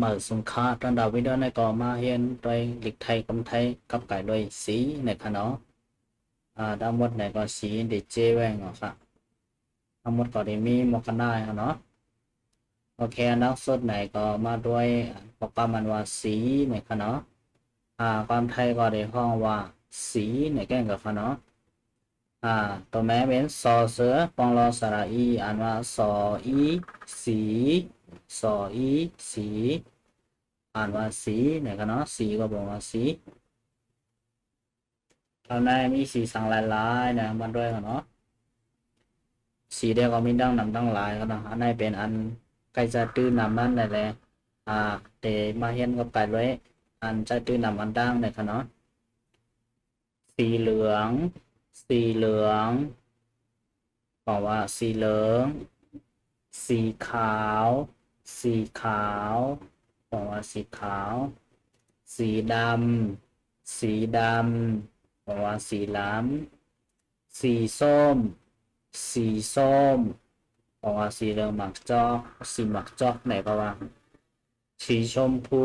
ມາສຸງຄາ ຕອນດາວວິດີໂອນີ້ກໍມາຮຽນດ້ວຍລິກໄທ ຄຳໄທ ກັບກາຍດ້ວຍສີນະຄະເນາະ. ອາ ທັງໝົດນີ້ກໍສີໄດ້ເຈແວງເນາະຄະ. ທັງໝົດກໍໄດ້ມີໝວກກັນນາຍເນາະ. ໂອເຄ ອັນດັງສຸດນີ້ກໍມາດ້ວຍໂປຣແກຣມອັນວ່າສີນະຄະເນາະ. ອາ ຄວາມໄທກໍໄດ້ຮ້ອງວ່າສີນະແກ່ນກັນຄະເນາະ. ອາ ຕົວແມ່ເປັນ ຊ ເສືອ ປ ລ ສະຫຼະ ອີ ອ່ານວ່າ ຊ ອີ ສີ ຊ ອີ ສີ ອ່ານວ່າສີນະຄະເນາະ. ສີກໍແປວ່າສີ. ເຮົາໃນມີສີສັງຫຼາຍໆນະ ມາດ້ວຍເນາະ. ສີແດງກໍມີຕັ້ງນຳຕັ້ງຫຼາຍເນາະ. ອັນໃນເປັນອັນໃກ້ຈະຕື່ນນຳນັ້ນແຫຼະ ອາ ເດມາຮຽນກັບກາຍດ້ວຍອັນຈະຕື່ນນຳອັນຕ່າງນະຄະເນາະ. ສີເຫຼືອງ ສີເຫຼືອງ ແປວ່າສີເຫຼືອງ. ສີຂາວ ສີຂາວ ແປວ່າສີຂາວ. ສີດຳ ສີດຳ ແປວ່າສີດຳ. ສີສົ້ມ ສີສົ້ມ ແປວ່າສີເຫຼືອງໝາກຈອກ ສີໝາກຈອກໄດ້ກໍວ່າ. ສີຊົມພູ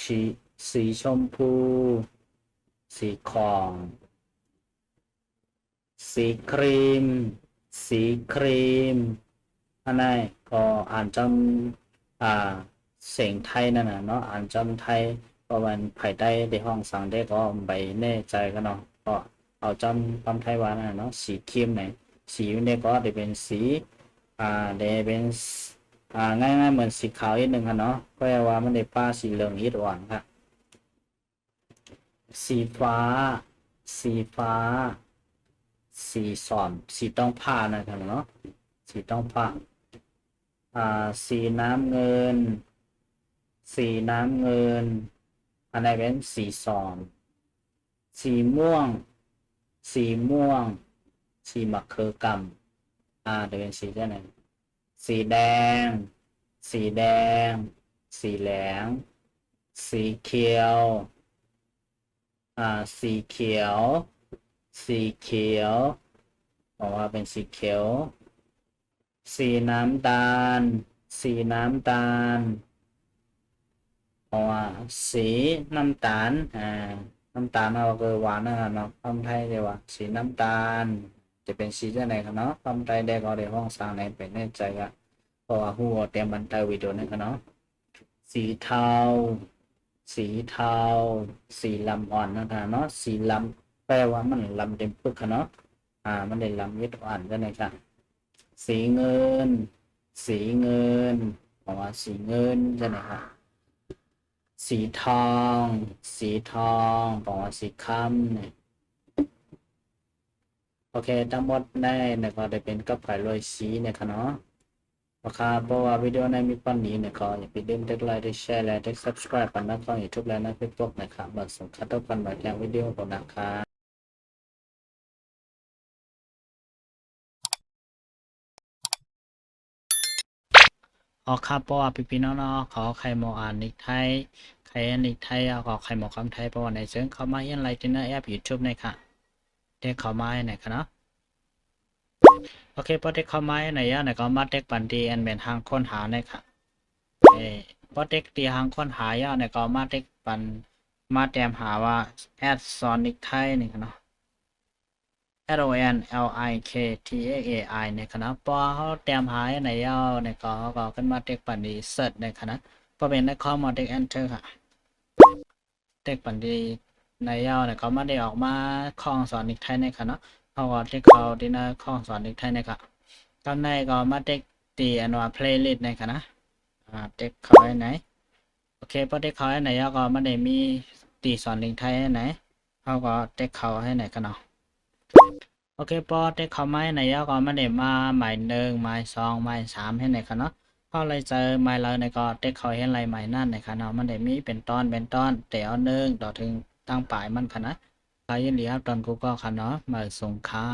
ສີ ສີຊົມພູ ສີຂອງ. ສີຄຣີມ ສີຄຣີມ ອັນໃນກໍອ່ານຈຳ ອາ ສຽງໄທນັ້ນນະເນາະ ອ່ານຈຳໄທ ເພາະວ່າໃຜໃຕ້ໄດ້ຮ້ອງສັງເດກໍບໍ່ແນ່ໃຈກັນເນາະ ກໍເອົາຈຳຄວາມໄທວ່ານັ້ນນະເນາະ. ສີຄຣີມນີ້ ສີຢູ່ນີ້ກໍໄດ້ເປັນສີ ອາ ໄດ້ເປັນ ອາ ງ່າຍໆເໝືອນສີຂາວອີກໜຶ່ງຫັ້ນເນາະ ແຕ່ວ່າມັນໄດ້ປະສີເຫຼືອງອີກອ່ອນຄະ. ສີຟ້າ ສີຟ້າ ສີສອນ ສີຕ້ອງຜ້ານະຄະເນາະ ສີຕ້ອງຜ້າ. ອາ ສີນ້ຳເງິນ ສີນ້ຳເງິນ ອັນໃດເປັນສີສອນ. ສີມ່ວງ ສີມ່ວງ ສີໝາກເຂືອກຳ ອາ ຈະເປັນສີຈັ່ງໃດ. ສີແດງ ສີແດງ ສີແຫຼງ. ສີຂຽວ ອາ ສີຂຽວ ສີຂຽວ ເພາະວ່າເປັນສີຂຽວ. ສີນ້ຳຕານ ສີນ້ຳຕານ ເພາະວ່າສີນ້ຳຕານ ອາ ນ້ຳຕານເຮົາກໍຄືຫວານນັ້ນແຫຼະເນາະ ຄວາມໄທເອີ້ນວ່າສີນ້ຳຕານ. ຈະເປັນສີຈັ່ງໃດຄະເນາະ ຄວາມໄທແດ່ກໍໄດ້ຮ້ອງສາງໃນເປັນແນ່ໃຈກະ ເພາະວ່າຮູ້ວ່າຕຽມບັນເຕີວິດີໂອນີ້ຄະເນາະ. ສີເທົາ ສີເທົາ ສີລຳອ່ອນນະຄະເນາະ ສີລຳ ແປວ່າມັນລຳເຕັມປຶກຄະເນາະ ອາ ມັນໄດ້ລຳເຮັດອ່ອນຈັ່ງໃດຄະ. ສີເງິນ ສີເງິນ ເພາະວ່າສີເງິນຈັ່ງໃດຄະ. ສີທອງ ສີທອງ ເພາະວ່າສີຄຳ. ໂອເຄ ທັງໝົດໃນນີ້ກໍໄດ້ເປັນກັບກາຍດ້ວຍສີນະຄະເນາະ. ໂອເຄ ເພາະວ່າວິດີໂອໃນມີປານນີ້ນະ ກໍຢ່າໄປລືມກົດໄລ ກົດແຊ ແລະ ກົດ Subscribe ກັນນະ ທາງ YouTube ແລະ ໃນ Facebook ນະຄະ. ມາສົມຄະ ພົບກັນໃໝ່ໃນວິດີໂອໜ້ານະຄະ. ເອົາຄະ ເພາະວ່າພີ່ໆນ້ອງໆ ເຂົາໃຄ່ໝໍອ່ານນິກໄທ ໃຄ່ຮຽນນິກໄທ ແລ້ວກໍໃຄ່ໝໍຄຳໄທ ເພາະວ່າໃນເຊິ່ງເຂົ້າມາຮຽນໄດ້ທີ່ໃນແອັບ YouTube ນີ້ຄະ ເດັກເຂົ້າມາໃຫ້ແນ່ຄະເນາະ. ໂອເຄ ພໍເດັກເຂົ້າມາໃຫ້ແນ່ແລ້ວນະ ກໍມາເຕັກປັນທີ່ອັນແມ່ນຫ້ອງຄົ້ນຫາແນ່ຄະ. ເອີ ພໍເຕັກທີ່ຫ້ອງຄົ້ນຫາແລ້ວນະ ກໍມາເຕັກປັນ ມາແຕ້ມຫາວ່າ ແອັດ ສອນນິກໄທ ນີ້ຄະເນາະ. ແອັດ ໂອ ເອັນ ແອັດ ໂອ ເອັນ ແອັດ ໂອ ເອັນ ນິກໄທ ນີ້ຄະເນາະ. ພໍເຮົາແຕ້ມຫາໃຫ້ແນ່ແລ້ວນະ ກໍເຮົາກໍຂຶ້ນມາເຕັກປັນທີ່ເສີດນີ້ຄະເນາະ. ພໍເປັນໃນຄອມເຮົາເຕັກ Enter ຄະ. ເຕັກປັນທີ່ໃນເຍົານະ ກໍມາໄດ້ອອກມາຫ້ອງສອນນິກໄທນີ້ຄະເນາະ. ເຮົາກໍເຕັກເຂົ້າທີ່ໃນຫ້ອງສອນນິກໄທນີ້ຄະ. ຕອນໃນກໍມາເຕັກທີ່ອັນວ່າ Playlist ນີ້ຄະນະ. ອາ ເຕັກເຂົ້າໃຫ້ໃນ. ໂອເຄ ພໍເຕັກເຂົ້າໃຫ້ໃນແລ້ວກໍມັນໄດ້ມີທີ່ສອນນິກໄທໃຫ້ໃນ. ເຮົາກໍເຕັກເຂົ້າໃຫ້ໃນຄະເນາະ. ໂອເຄ ພໍເຕັກເຂົ້າມາໃນແລ້ວກໍມັນໄດ້ມາໝາຍໜຶ່ງ ໝາຍສອງ ໝາຍສາມໃຫ້ໃນຄະເນາະ. ເຮົາໄດ້ໃສ່ໝາຍໃດໃນກໍເຕັກເຂົ້າໃຫ້ໃນໝາຍນັ້ນໃນຄະເນາະ. ມັນໄດ້ມີເປັນຕອນ ເປັນຕອນ ແຕ່ເອົາໜຶ່ງຕໍ່ເຖິງຕັ້ງປາຍມັນຄະນະ. ກໍຍິນດີຮັບຕ້ອນ Google ຄະເນາະ. ມາສົ່ງຄ່າ.